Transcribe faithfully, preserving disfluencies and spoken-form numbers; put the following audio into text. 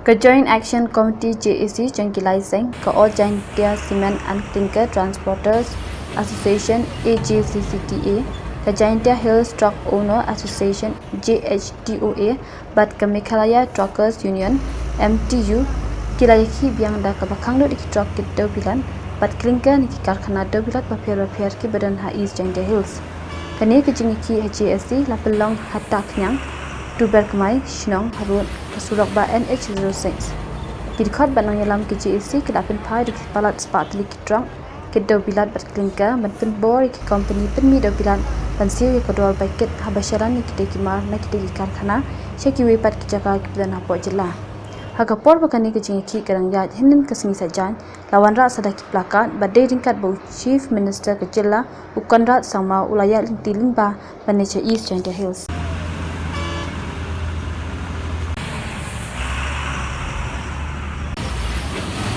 Ka Joint Action Committee J A C jong ki lai seng, ka All Jaintia Cement and Clinker Transporters Association A J C C T A, ka Jaintia Hills Truck Owner Association J H T O A, bad ka Meghalaya Truckers Union M T U, ki la ïakhih biang da kaba khang lut ïa ki truck kit dewbilat bad clinker na ki karkhana dewbilat bapher bapher kiba don ha East Jaintia Hills. Kane ka jingïakhih ha J A C la pynlong ha Takniang, Tuber Kmai, Shnong, harud ka surok ba N H zero six. Ki dkhot bad nongïalam ka J A C ki la pynphai da ki palat spah tylli ki truck kit dewbilat bad clinker ban pynbor ïa ki company pynmih dewbilat ban siew ïa ka dor bai kit haba shalan ïa kitei ki mar na kitei ki karkhana sha kiwei pat ki jaka kiba don hapoh jylla. Ha ka por ba kane ka jingïakhih ka dang ïaid, hynnin ka sngi Saitjaiñ la wanrah sa da ki placard ba dei ryngkat ba u Chief Minister ka jylla, u Conrad Sangma, u la ïaid lynti lyngba ban leit sha East Jaintia Hills.